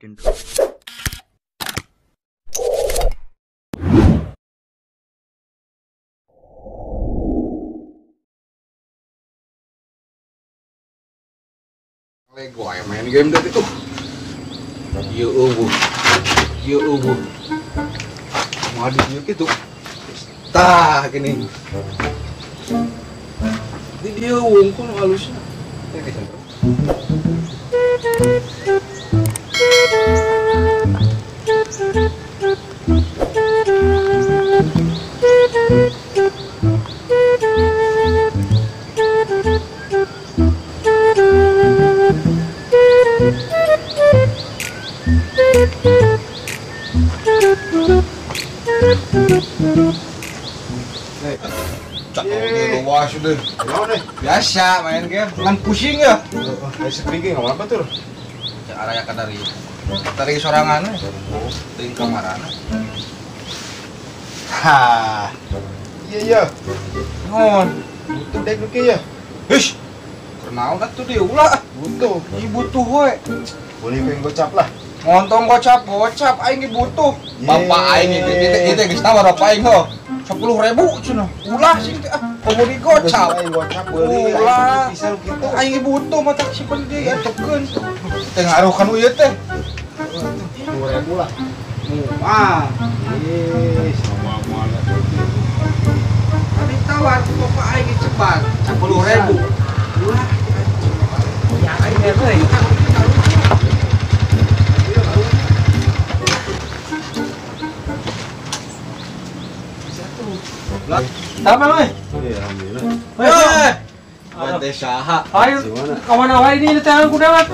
Lego ayo main game tadi tuh. Ieu eueuh. Ieu eueuh. Mau di dieu kitu. Tah gini. Di dieu wungkul halusna. Ya geus. Biasa main game, kan pusing ya. Dari nggak apa tuh? Ya arahnya ke dari sorangan, oh, dari kamarana. Ha, iya iya. Non, butuh dek duke ya. Hish, kenal kan tuh dia ulah. Butuh, ini butuh woy. Boleh pengen gocap lah. Ngontong gocap, gocap, aing butuh. Bapak aing itu geus tawar bapak aing ho. 10.000 cenah. Ulah sih teh ah, komo di gocap. Aing gocap beuli. Ulah. Bisa kitu. Aing butuh mah tak simpen di etepkeun. Teh ngaruh kan ieu teh. 10.000 lah. Wah. Ih, sama-sama. Tadi tawar ku bapak aing cepat 10.000. Ulah. Ya aing euy. Apa euy? Iya, alhamdulillah. Hei. Teh saha? Ayo, kawan wae ini teh ku dewek.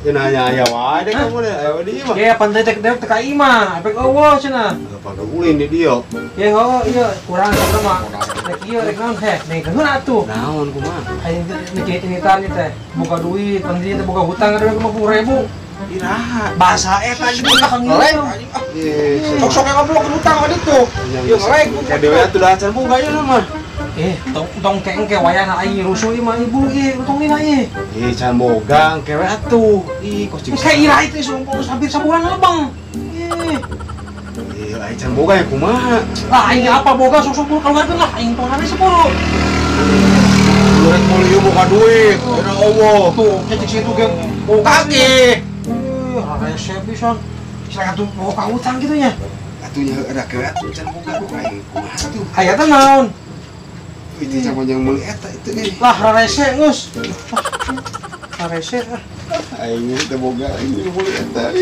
Ya nanya aya wae deh kamu deh, aya di imah. Ya pantai teh dewek teh ka imah, apek eueuh cenah. Apa ulin di dieu. Ya heuh, ieu kurang sabar mah. Rek ieu rek naon heh, nengkeun atuh. Naon kumaha? Aing teh ini teh buka duit, pantai teh buka hutang ada 50.000. Iraha bahasa eta jeung ngelek anjing ah. Sok-sok ngobrol ke hutang ka ditu. Ieu ngelek ka dewe atuh da acan boga ieu mah. Tong engke wayahna aing rusuh ieu mah ibu ieu tong dina ieu. Ih can boga engke we atuh. Ih kos jeung kayak iraha itu sumpah hampir sabulan lebeng. Ih. Ih aing can boga ya kumaha? Lah aing apa boga sok-sok keluarkeun lah aing tong 10. Lu rek meuli ieu boga duit, dina eueuh. Tuh cek situ ge boga ge. Rese pisan. Silakan tuh bawa hutang gitu nya. Atuh nya ada ke atuh can boga aing kumaha tuh. Aya teh naon? Itu can panjang meuli eta itu euy. Lah rese geus. Rese ah. Aing teh boga aing meuli eta.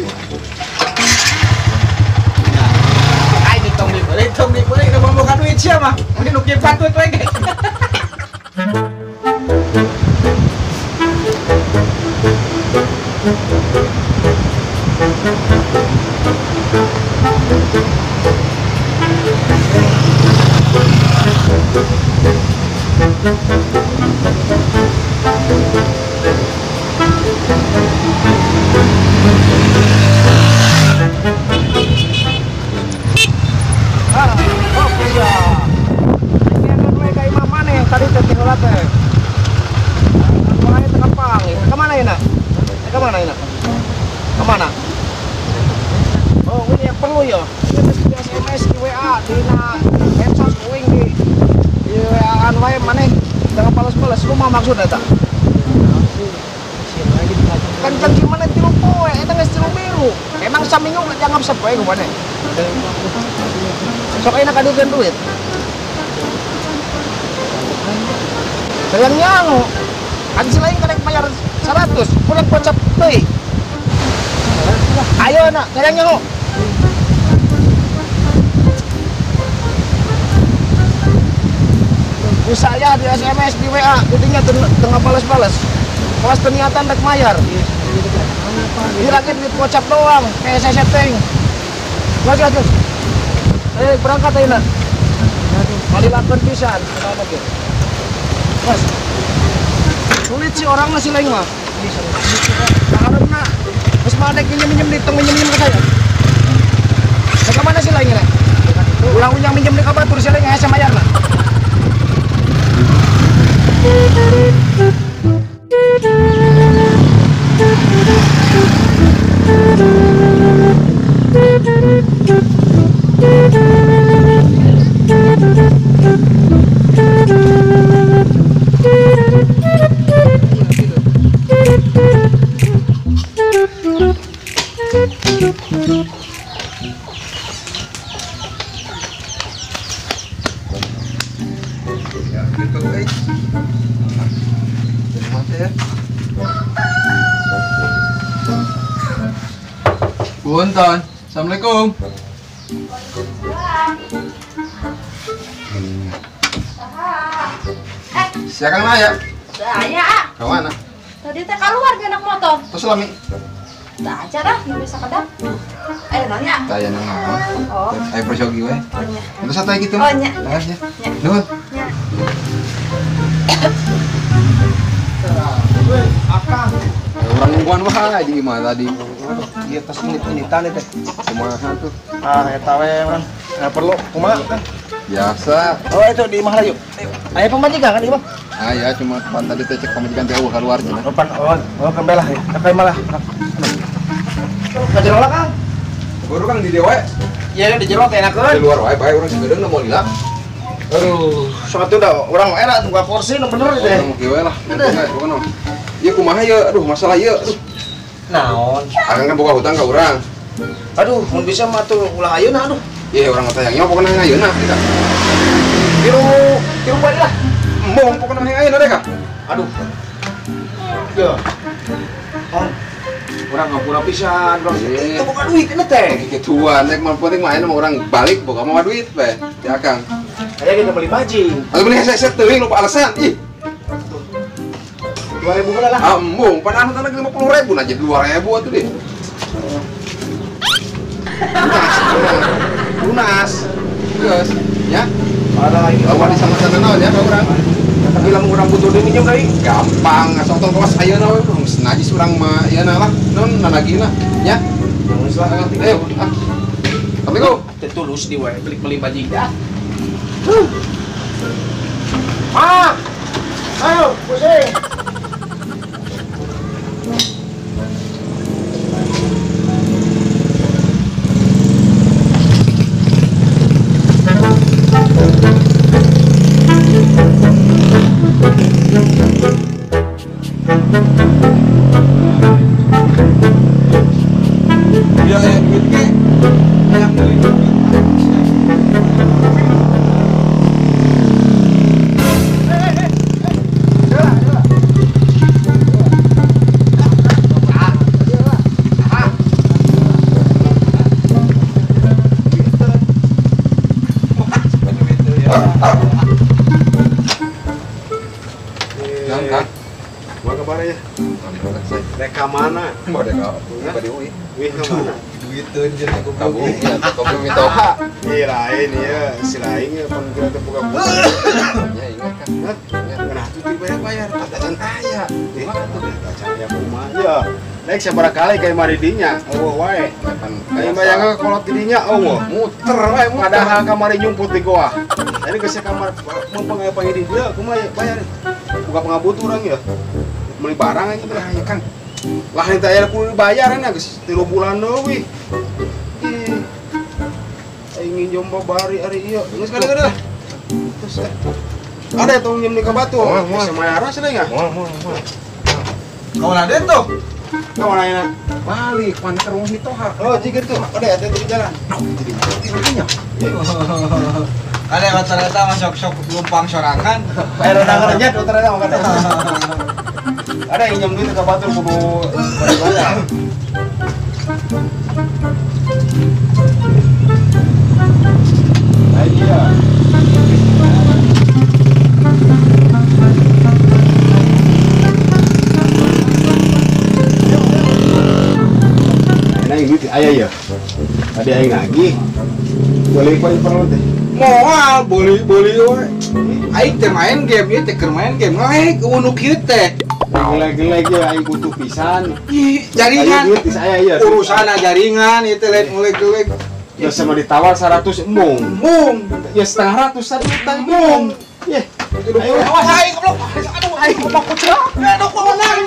Aing tong dibeli tong boga duit sia mah. Mun nu kieu patut we ge. Kemana? Oh, ini yang perlu ya. Ini mesti di SMS, di WA, di medsos, uing di WA-an wae maneh jangan balas-balas. Lu mah maksud eta? Kan janji maneh 3 poe, eta geus 3 minggu. Emang saminggu dianggap sapoe ku maneh. Sok enak kadukeun duit. Sayang nyangu. Kan si lain kadek bayar 100, kurang kocap deui. Ayo nak, sayang nyangu. Saya di SMS, di WA, kudinya tengah balas-balas. Kelas ternyata rek mayar. Dirakit duit kocap doang, kayak saya setting. Gas, gas, gas. Berangkat aja nak. Kali lakon pisan, lagi. Gas. Sulit sih orang masih lain mah. Karena terus mana minjem-minjem di tong minjem-minjem ke saya. Ke mana sih lain ini? Ulang-ulang minjem di kabatur sih lain saya bayar lah. Ya, gitu guys. Terima ya. Punten. Assalamualaikum. Siapa kang naya? Saya. Ke mana? Tadi teh keluar ke anak motor. Terus lami? Tak aja dah, nggak bisa kedap. Ayo nanya. Tanya nanya. Oh. Ayo perjogi we. Oh, itu santai gitu. Oh nya. Nya. Nuhun. Nya. Akang. Orang nungguan wae di imah tadi. Ieu tos menit-menitan teh. Kumaha tuh? Ah, eta we urang. Nah, perlu kumaha kan? Biasa. Oh, itu di imah lah yuk. Aya pamajikan kan imah? Ah ya, cuma pan tadi teh cek pamajikan teh keluar cenah. Oh, pan oh, oh kembali lah ya. Ka imah lah. Ka jero lah, Kang. Baru Kang di dieu wae. Iya, di jero teh enakeun. Di luar wae bae urang sagedeung mau lila. Aduh, sok atuh da urang mah era tunggu kursi nu bener teh. Urang kieu wae lah. Aduh, ieu kumaha ieu? Aduh, masalah ieu. Aduh. Naon? Akang kan boga hutang ka urang. Aduh, mun bisa mah tuh ulah ayeuna aduh. Iya, urang teh hayang pokona hayang ayeuna kita. Tilu, tilu poe lah. Embung pokona hayang ayeuna deh ka. Aduh. Ya. Oh. Urang ngapura pisan, urang teu boga duit ini teh. Kituan, rek mah penting mah ayeuna mah urang balik boga mah duit bae di akang. Aya kita beli bajing. Atuh beli hese-hese teuing lupa alasan. Ih. 2000 heula lah. Ah, embung, padahal hutang lagi 50.000 nah jadi 2.000 atuh deh. Lunas. Geus, ya. Ada lagi. Lawan di sama-sama naon ya ka urang. Tapi lamun urang butuh deui minjem deui. Gampang, asal tong kawas ayeuna we geus najis urang mah ieu na lah, naon nanagihna, nya. Geus lah. Ayo, ah. Assalamualaikum. Teu tulus di wae beli bajing dah. Ah. Ayo, pusing. Ya, ya, duit ke. Hayang deui. Reka mana? Mau deka, di UI. Wih ke mana? Duiteun jeung aku kabung. Ya, kamu mitoha. Ih lain ya, si lain ya pan kira teu boga buku. Ya ingat kan. Hah? Nah, tuh dibayar-bayar, tacan aya. Eh, tacan aya kumaha ya. Naik sabaraha kali ka imah di dinya, eueuh wae. Ka imah yang kolot di dinya eueuh. Muter wae muter. Padahal kamari nyumput di goa. Jadi geus kamar mumpung aya panggil di dieu, kumaha ya bayar. Buka pengabutuh urang ya. Beli barang aja lah ya Kang. Lah ini teh kudu dibayar ini geus 3 bulan deui. Ih. Aing nginjem babari ari ieu. Geus kada-kada lah. Terus ada tong nginjem di ka batu. Geus mayar cenah nya. Moal. Kawan ada tuh. Kawan ayeuna. Balik pan ke rumah mitoha. Oh, jiga tuh. Ada atuh di jalan. Jadi tiranya. Ada rata-rata masuk sok lumpang sorangan. Eh, rodang-rodangnya rata-rata makan. Ada yang nginjem duit ke batur kudu bayar. Nah, iya. Nah, ini duit aya ya. Tadi aing lagi. Boleh poin perlu teh. Moal beli-beli we. Aing teh main game ieu teh keur main game ngelek eueuh nu kieu teh. Gelek-gelek ya aing butuh pisan. Ih, jaringan. Ayo duit saya ya. Urusan jaringan ieu teh lain ngelek-gelek. Ya sama ditawar 100 embung. Embung. Ya setengah ratus satu embung. Yeh. Ayo awas aing goblok. Aduh aing mah kucing. Aduh kumaha aing.